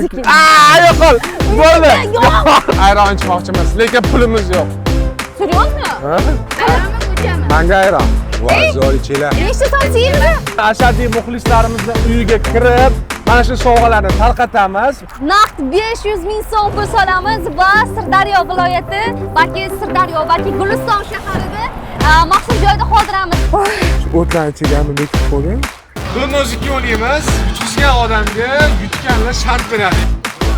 Yo'qol. Bo'ldi. Ayron ichmoqchimiz, lekin pulimiz yo'q. Серьезно? Ayronmi, ko'chami? Manga ayron. Voy, zo'r ichinglar. Nechta somsa yeymiz? Ashaddiy muxlislarimizni uyiga kirib, mana shu sovg'alarni tarqatamiz. Naqd 500 ming so'm pul solamiz va Sirdaryo viloyati, balki Sirdaryo, balki Guliston shahrida maxsus joyda qoldiramiz. O'tlarni ichiga bekitib qo'ying. Do'nnoz 2 o'ynaymiz. Yutqizgan odamga yutganlar shart beradi.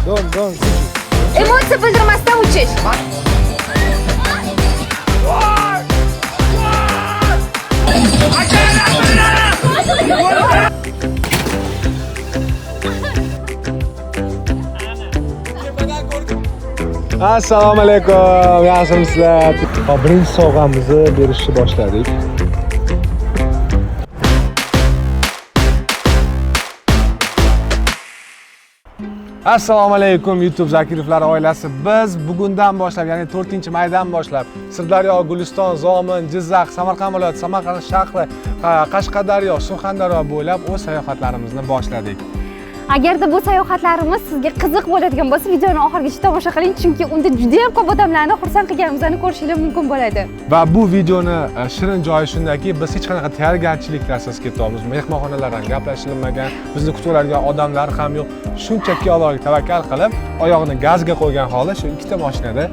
Don, don. Emotsiya bildirmasdan uchish. Assalomu alaykum, yaxshimisizlar? Birinchi sovg'amizni berishni boshladik. Assalomu alaykum YouTube Zakirovlar oilasi. Biz bugundan boshlab, ya'ni 4-maydan boshlab Sirdaryo, Guliston, Zomin, Jizzax, Samarqand viloyati, Samarqand shahri, Qashqadaryo, Surxondaryo bo'ylab o'z sayohatlarimizni boshladik. Agarda bu sayohatlarimiz sizga qiziq bo'ladigan bo'lsa, videoni oxirigacha tomosha qiling, chunki unda juda ham ko'p odamlarni xursand qilganimizni ko'rishingiz mumkin bo'ladi. Va bu videoni shirin joyi shundaki, biz hech qanaqa tayyorgarchiliklarsiz ketyapmiz. Mehmonxonalardan gaplashilmagan, bizni kutib oladigan odamlar ham yo'q. Shunchaki Allohga tavakkal qilib, oyog'ini gazga qo'ygan holda shu ikkita mashinada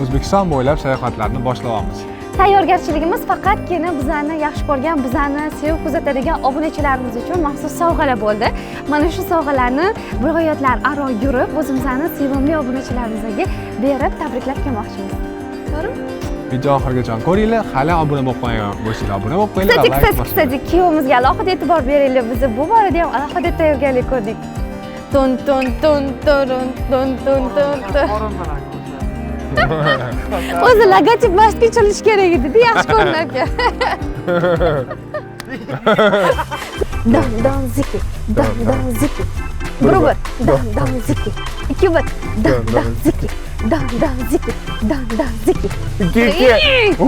O'zbekiston bo'ylab sayohatlarni boshlayapmiz. Tayyorgarchiligimiz faqatgina bizlarni yaxshi ko'rgan, bizlarni sevib kuzatadigan obunachilarimiz uchun maxsus sovg'alar bo'ldi. Mana shu sovg'alarni viloyatlar aro yurib, o'zimizni sevimli obunachilarimizga berib tabriklab kelmoqchimiz. To'g'rimi? Video oxirigacha ko'ringlar, hali obuna bo'lib qo'ygan bo'lsanglar, obuna bo'lib qo'yinglar. Kстати, kuyovimizga alohida e'tibor beringlar. Biz bu borada ham alohida tayyorgarlik ko'rdik. Tun tun tun tun tun tun tun tun. O'zi logotip mashqqa chilish kerak edi, yaxshi ko'rinar ekan. Don don ziki, don don ziki. Bir bir, don don ziki. Ikki bir, don don ziki, don don ziki, don don ziki. Ikki ikki.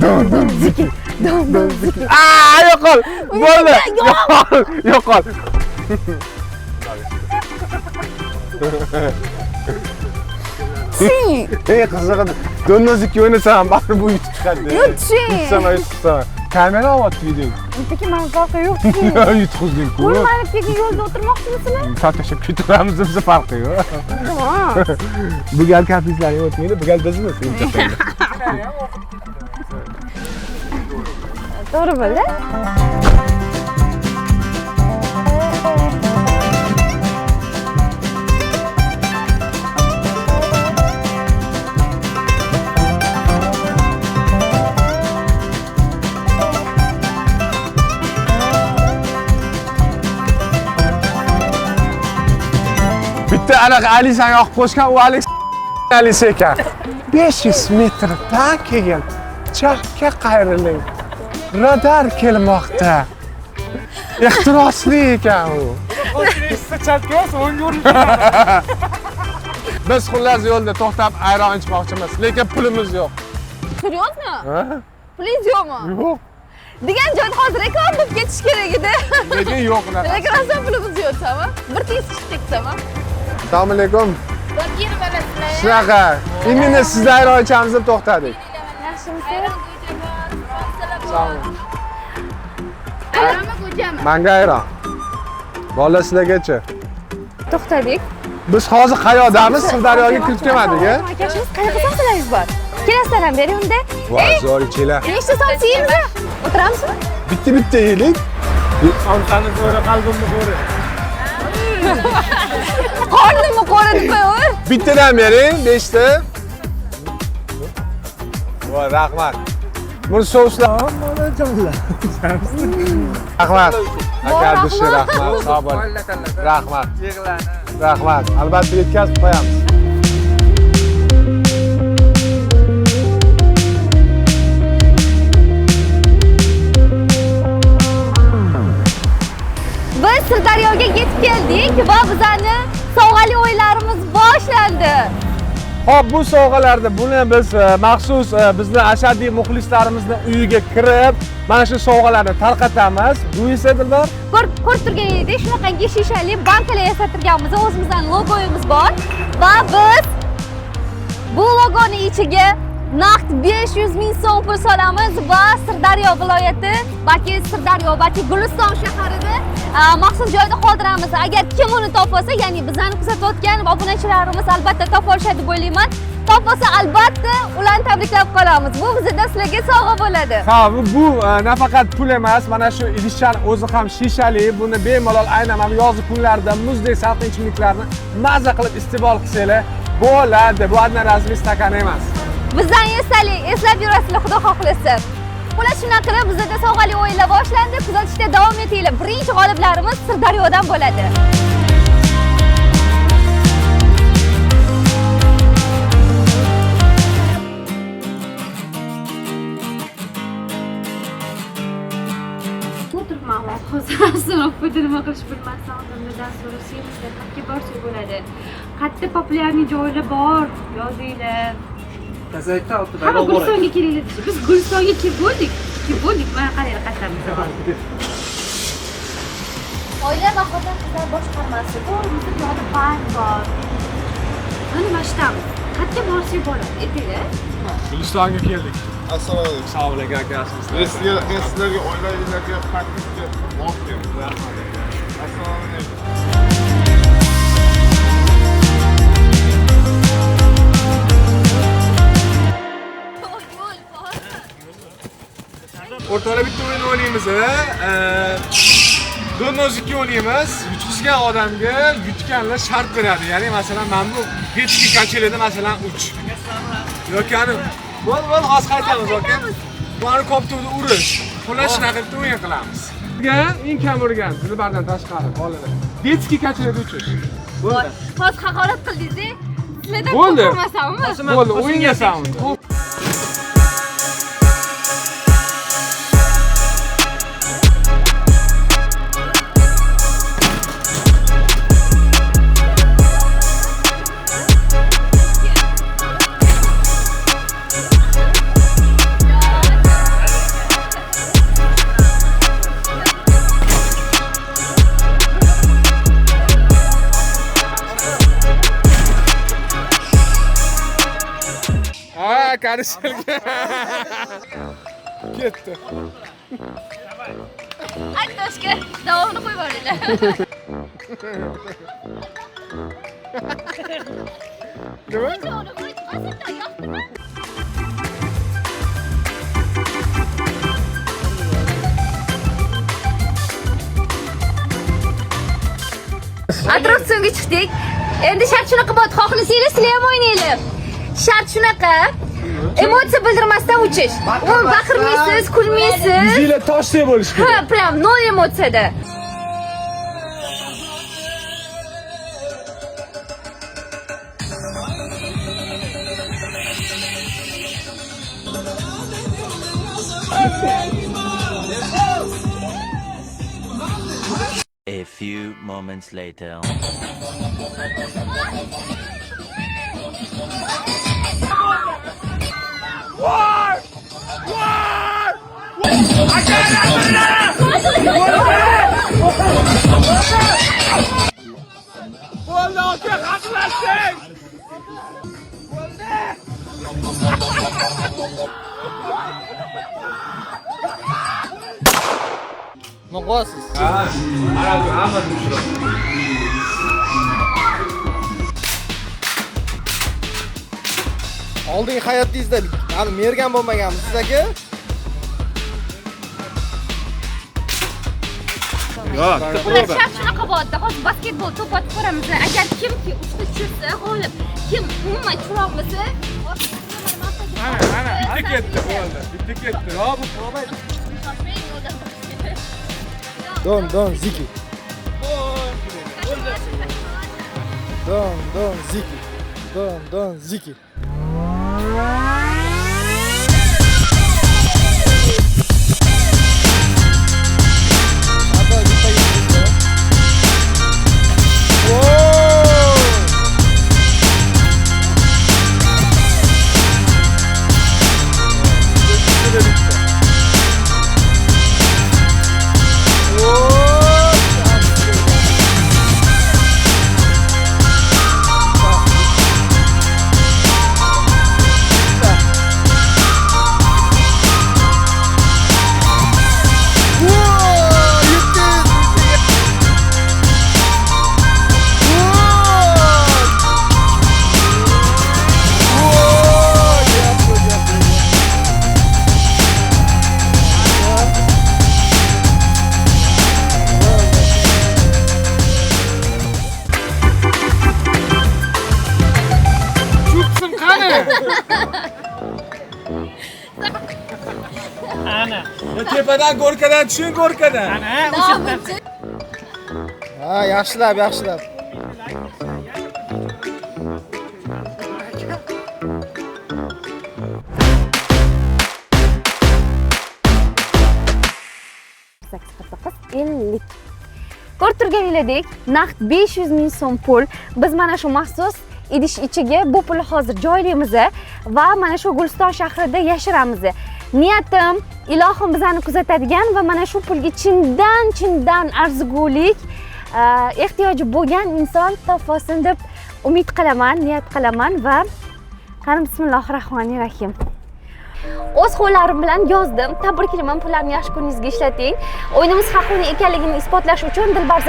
Don don ziki, don don ziki. Yo'qol. Bo'ldi. Yo'qol. Ey qizig'i, Do'nnoz 2 o'ynasam baribir bu yutib chiqadi. Yutishing. Yutsam, yutqizsam. Kamera olyapti video. Lekin man farqi yo'q. Yutqizding-ku. Qo'l manib keyin yo'lda o'tirmoqchimisizlar? Tashlab ketaveramiz, bizda farqi yo'q. Bu gal kaprizlarni o'tmaydi, bu gal bizmiz. To'g'ri bo'ldi. Bitta anaqa Alisani yoqib qo'shgan, u Alex Alisa ekan. 500 metrdan keyin chapga qayriling. Radar kelmoqda. Ehtirosli ekan u. Chapga bos, o'ngga urilib. Biz xullas yo'lda to'xtab ayron ichmoqchimiz, lekin pulimiz yo'q. Серьезно? Pulingiz yo'qmi? Yo'q. Degan joyda hozir reklama bo'lib ketish kerak edi. Lekin yo'q unaqa. Lekin rosa pulimiz yo'q, tamam. Bir tiyin chiqib ketsam. Assalomu alaykum. Zakirov olasizlar. Shunaqa. Imенно sizda ayron ichamiz deb to'xtadik. Yaxshimisiz? Sog' bo'ling. Ayronmi, ko'chami? Manga ayron. Bolalar sizlargacha. To'xtadik. Biz hozir qayoqdamiz? Sirdaryoga kirib kelmadik-a? Akashimiz, qanaqa somsalaringiz bor? Kelasizlar ham bering unda. Voy, zo'r ichinglar. Nechta somsa yeymiz? O'tiramizmi? Bitta-bitta yeylik. Somsani ko'ra, qalbimni ko'ra. Qornimni qo'ra deb qo'yaver. Bittadan bering, 5 ta. Voy, rahmat. Buni souslar. Rahmat. Aka dushi rahmat. Sog' bo'ling. Rahmat. Rahmat. Albatta yetkazib qo'yamiz. Biz Sirdaryoga yetib keldik va bizani sovg'ali o'yinlarimiz boshlandi. Xo'p, bu sovg'alarni buni biz maxsus bizni ashaddiy muxlislarimizni uyiga kirib, mana shu sovg'alarni tarqatamiz. Bu esa Dildor, Ko'rib turganingizdek, shunaqangi shishali bankalar yasatirganmiz. O'zimizning logoyimiz bor va biz bu logoni ichiga naqd 500 ming so'm pul solamiz va Sirdaryo viloyati, balki Sirdaryo, balki Guliston shahrida maxsus joyda qoldiramiz. Agar kim uni topsa, ya'ni bizlarni kuzatayotgan obunachilarimiz albatta topa olishadi deb o'ylayman. Topsa albatta ularni tabriklab qolamiz. Bu bizdan sizlarga sovg'a bo'ladi. Ha, bu nafaqat pul emas, mana shu idishchani o'zi ham shishali. Buni bemalol aynan mana yozgi kunlarda muzdek salqin ichimliklarni maza qilib iste'mol qilsanglar bo'ladi. Bu одноразовый stakan emas. Bizdan esalik, eslab yurasizlar, Xudo xohlasa. Xullas, shunaqa qilib bizda sovg'ali o'yinlar boshlandi. Kuzatishda davom etinglar. Birinchi g'oliblarimiz Sirdaryodan bo'ladi. O'tiribman hozir. So'rab nima qilish bilmasam, odamlardan so'rasak, qayerga borsak bo'ladi. Qayerda populyarniy joylar bor, yozinglar. Hamma Gulistonga kelinglar. Biz Gulistonga kelib bo'ldik. Kelib bo'ldik. Mana qaranglar, qayeramiz hozir. Oila va xotin-qizlar boshqarmasi. To'g'rimizda bu yoqda bank bor. Mana mana shutamiz. Qayerga borsak bo'ladi, aytinglar. Gulistonga keldik. Assalomu alaykum. Sog' bo'ling aka, yaxshimisiz? Men sizlarga oilaviy podpiska bordim. Rahmat aka. Assalomu alaykum. O'rtoqlar bitta o'yin o'ynaymiz. Do'nozikka o'ynaymiz. Yutqizgan odamga yutganlar shart beradi. Ya'ni masalan, mana bu detski kachelida masalan 3. Yoki ani bo'l hozir qaytamiz, aka. Buni koptuvni urish. Xullas shunaqa bitta o'yin qilamiz. Eng kam urgan Dilbardan tashqari bolalar. Detski kachelida uchish. Bo'ldi. Hozir haqorat qildingiz-a? Sizlardan qo'rqmasammi? Bo'ldi, o'yingasan unda. Karışılgan. Ketdi. Aytoshga davomini qo'yib yuboringlar. Nima? Yoqdimi? Attraksionga chiqdik. Endi shart shunaqa bo'ladi. Xohlasanglar sizlar ham o'ynanglar. Shart shunaqa. Emotsiya bildirmasdan uchish. Umuman baqirmaysiz, kulmaysiz. Yuzinglar toshdek bo'lishi kerak. Ha, prям nol emotsiyada. A few moments later. Bo'ldi, aka, hazillashdik. Bo'ldi. Nima qilyapsiz? Ha, ana hammasini tushirib. Oldingi hayotingizda hali mergan bo'lmaganmisiz aka? Yo'q, Ular shart shunaqa bo'ladi. Hozir basketbol to'p otib ko'ramiz. Agar kimki uchta tushirsa, g'olib. Kim umuman tushira olmasa, Mana, bitta ketdi, bo'ldi. Bitta ketdi. Yo, bu proba. Don, don, ziki. Don, don, ziki. Don, don, ziki. Ana. Tepadan gorkadan tushing, gorkadan. Ana, o'sha yerdan. Ha, yaxshilab, yaxshilab. Ko'rib turganingizdek, naqd 500 ming so'm pul. Biz mana shu maxsus idish ichiga bu pulni hozir joylaymiz va mana shu Guliston shahrida yashiramiz. Niyatim, ilohim bizani kuzatadigan va mana shu pulga chindan arzigulik ehtiyoji bo'lgan inson topolsin deb umid qilaman, niyat qilaman va qani bismillahir-rohmanir-rohim. O'z qo'llarim bilan yozdim. Tabriklayman, pullarni yaxshi kuningizga ishlating. O'yinimiz haqiqiy ekanligini isbotlash uchun Dilbar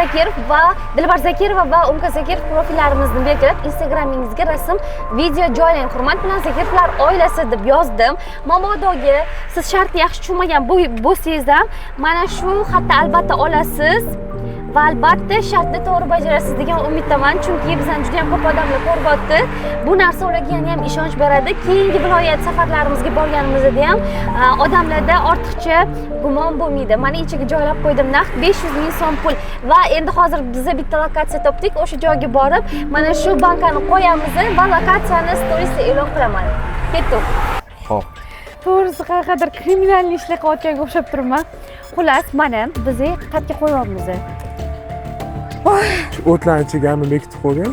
Zakirova va Umka Zakirov profillarimizni belgilab, Instagramingizga rasm, video joylang. Hurmat bilan Zakirovlar oilasi deb yozdim. Mamodoga siz shartni yaxshi tushunmagan bo'lsangiz ham mana shu xatni albatta olasiz va albatta shartni to'g'ri bajarasiz degan umiddaman, chunki bizani juda ham ko'p odamlar ko'ryapti. Bu narsa ularga yana ham ishonch beradi. Keyingi viloyat safarlarimizga borganimizda ham odamlarda ortiqcha gumon bo'lmaydi. Mana ichiga joylab qo'ydim naqd 500 ming so'm pul va endi hozir biza bitta lokatsiya topdik. O'sha joyga borib, mana shu bankani qo'yamiz va lokatsiyani storiesda e'lon qilaman. Ketdik. Xo'p. To'g'risi qanaqadir kriminal ishlar qilayotganga o'xshab turibman. Xullas, mana biz xatga qo'yapmiz. Shu o'tlarni ichiga hamma bekitib qo'ygan.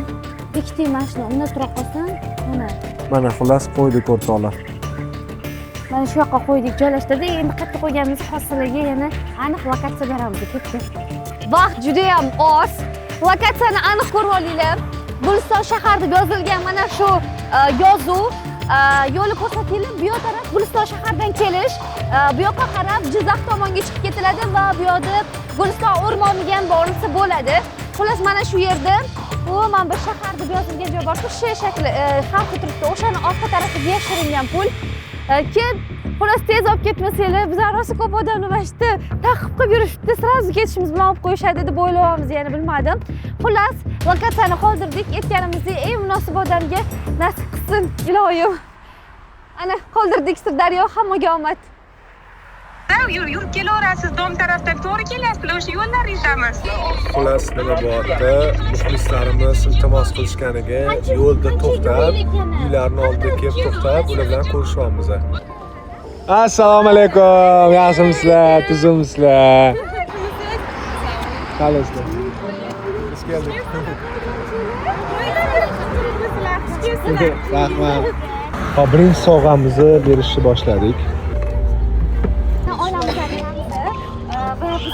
Bekiting mana shuni, unda tura qolsin. Mana. Mana xullas qo'ydik o'rtoqlar. Mana shu yoqqa qo'ydik, joylashtirdik. Endi qayerga qo'yganimiz hosiliga yana aniq lokatsiya beramiz. Ketdik. Vaqt juda ham oz. Lokatsiyani aniq ko'rib olinglar. Guliston shahar deb yozilgan mana shu yozuv yo'li ko'rsatilib, bu yoq taraf Guliston shahardan kelish, bu yoqqa qarab Jizzax tomonga chiqib ketiladi va bu yoqda Guliston o'rmoniga ham borilsa bo'ladi. Xullas mana shu yerda bu mana bir shahar deb yozilgan joy bor-ku, sh shakli harfi turibdi. O'shani orqa tarafiga yashiringan pul. Kim xullas tez olib ketmasanglar, bizlar rosa ko'p odamlar mana shu yerda ta'qib qilib yurishibdi, sразу ketishimiz bilan olib qo'yishadi deb o'ylayapmiz, yana bilmadim. Xullas lokatsiyani qoldirdik, aytganimizdek eng munosib odamga nasib qilsin iloyim. Ana qoldirdik Sirdaryo, hammaga omad. Yurib kelaverasiz, dom tarafdan to'g'ri kelasizlar, o'sha yo'llaringdamiz. Xullas nima bo'lyapti? Muxlislarimiz iltimos qilishganiga yo'lda to'xtab, uylarning oldida kelib to'xtab, ular bilan ko'rishyapmiz. Assalomu alaykum, yaxshimisizlar, tuzukmisizlar? Qalaysizlar? Biz keldik. Rahmat. Hop, birinchi sovg'amizni berishni boshladik.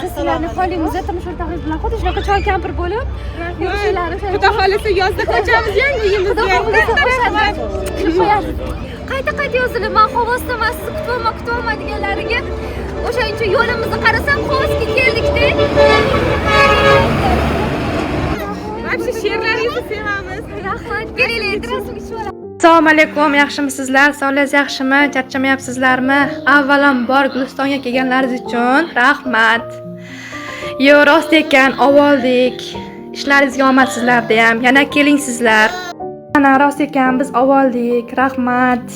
Biz sizlarni qo'lingizda turmush o'rtog'ingiz bilan xuddi shunaqa choy kampir bo'lib yurishinglarni Xudo xolasa yozda ko'chamiz yangi uyimizga. Qayta-qayta yozilib, men Xovosdaman, sizni kutyapman, kutyapman deganlariga o'shaning uchun yo'limizni qarasam Xovosga keldik-da. Вообще she'rlaringizni sevamiz. Rahmat. Kelinglar, endi rasmga tushib olamiz. Assalomu alaykum, yaxshimisizlar? Sog'ligingiz yaxshimi? Charchamayapsizlarmi? Avvalambor Gulistonga kelganlaringiz uchun rahmat. Yo, rost ekan, ovoldik. Ishlaringizga omad sizlarda ham. Yana kelingsizlar. Ana rost ekan, biz ovoldik. Rahmat.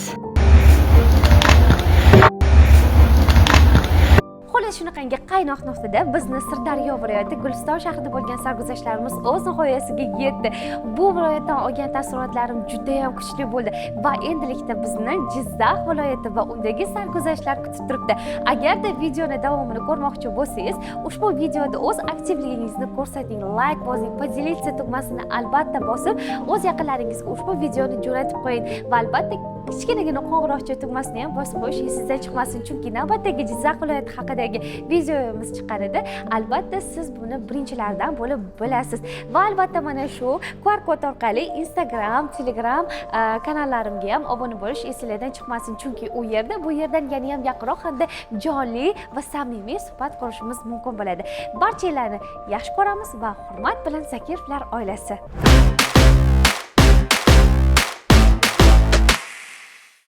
Xullas shunaqangi qaynoq nuqtada bizni Sirdaryo viloyati Guliston shahrida bo'lgan sarguzashtlarimiz o'z nihoyasiga yetdi. Bu viloyatdan olgan taassurotlarim juda ham kuchli bo'ldi va endilikda bizni Jizzax viloyati va undagi sarguzashtlar kutib turibdi. Agarda videoni davomini ko'rmoqchi bo'lsangiz, ushbu videoda o'z aktivligingizni ko'rsating, like bosing, поделиться tugmasini albatta bosib, o'z yaqinlaringizga ushbu videoni jo'natib qo'ying va albatta kichkinagina qo'ng'iroqcha tugmasini ham bosib qo'yish esingizdan chiqmasin, chunki navbatdagi Jizzax viloyati haqidagi videomiz chiqqanida albatta siz buni birinchilardan bo'lib bilasiz. Va albatta mana shu QR kod orqali Instagram, Telegram kanallarimga ham obuna bo'lish esingizdan chiqmasin, chunki u yerda bu yerdan yana ham yaqinroq hamda jonli va samimiy suhbat qurishimiz mumkin bo'ladi. Barchalarni yaxshi ko'ramiz va hurmat bilan Zakirovlar oilasi.